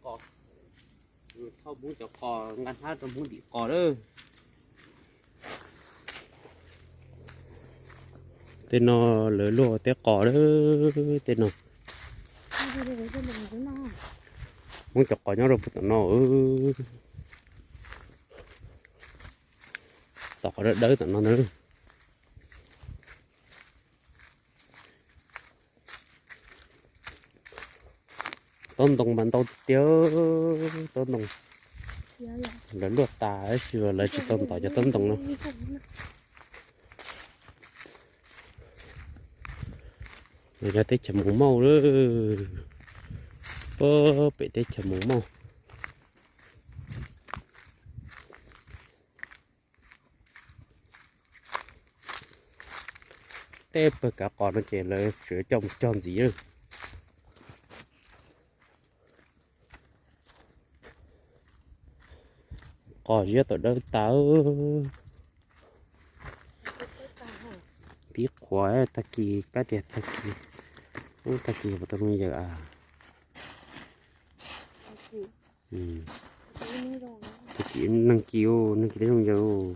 Qos, thauj Hmoob cov qos, nqa hnab rau Hmoob ntim qos lawm. Tej no lawv luaj tej qos lawm tej no. Hmoob cov qos nyob rau puag tom no. Tom qhov dawb dawb tom no ntag. Taub ntoo mas ntau tiag tiag, taub ntoo. Lawv luaj tas tab sis lawv tsis tau ntov cov taub ntoo no. Yog teb chaws Moos Mauj lawm, pem teb chaws Moos Mauj. Tej pawg kav qos no ces lawv tseem coj mus cog ntxiv lawm. Qos ziab tom dawb tas. Pib qhuav tag kis, pab tias tag kis, ub tag kis puas tau zoo yawm a. Tag kis neeg kis, neeg kis tej zoo yawm.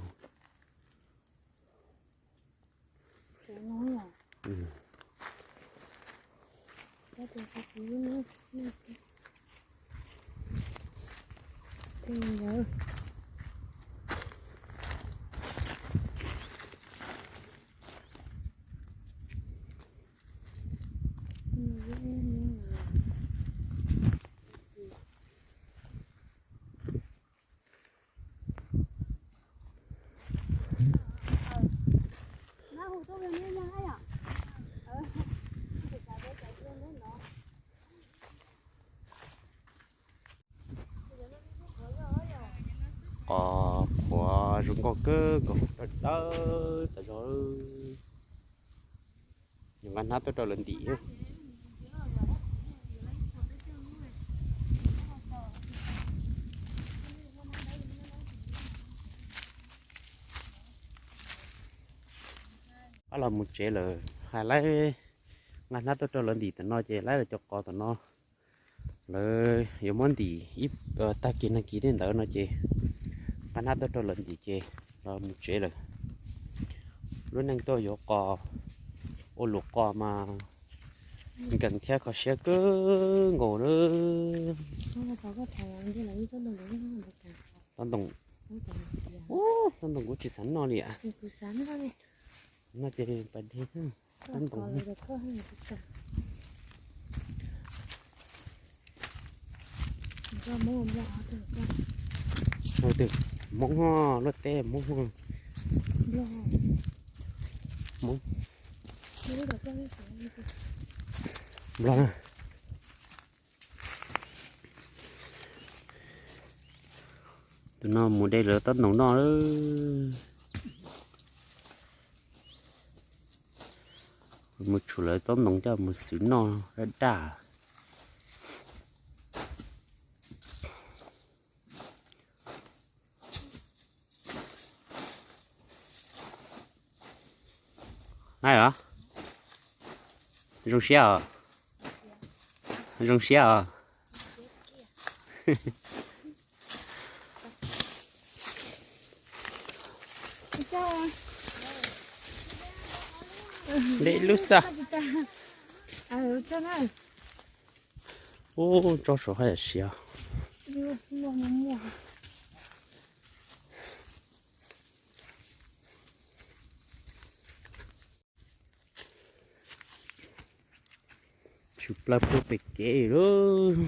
Qos qhuav zoo nkauj kawg nkaus, dawb dawb tas zog. Nqa hnab tuaj rau lawv ntim. Pab los mus tsev lawm, hais laib nqa hnab tuaj rau lawv ntim tom no ces laib lawv cov qos tom no. Lawv yuav muab ntim ib tag kis nag kis tej ntawd no ces nqa hnab tuaj rau lawv ntim ces los mus tsev lawm. Lub neej tuaj yuav qos, ua luam qos mas nkees thiab kho siab kawg nkaus na. Taub ntoo, taub ntoo kuv tsis xav noj li. No ces pas deg taub ntoo. Hmoob ho, luaj teb Hmoob ho. Hmoob. Nplog na. Tus no mus de lawv taub ntoo noj lawm. Mus tshum lawv taub ntoo coj mus xwb noj daj daj. Nai os, zoo siab os, zoo siab os. Nte lub xaj. Ub, tsob saud haj yam siav. Tshwm plaws puag pem kev lawm.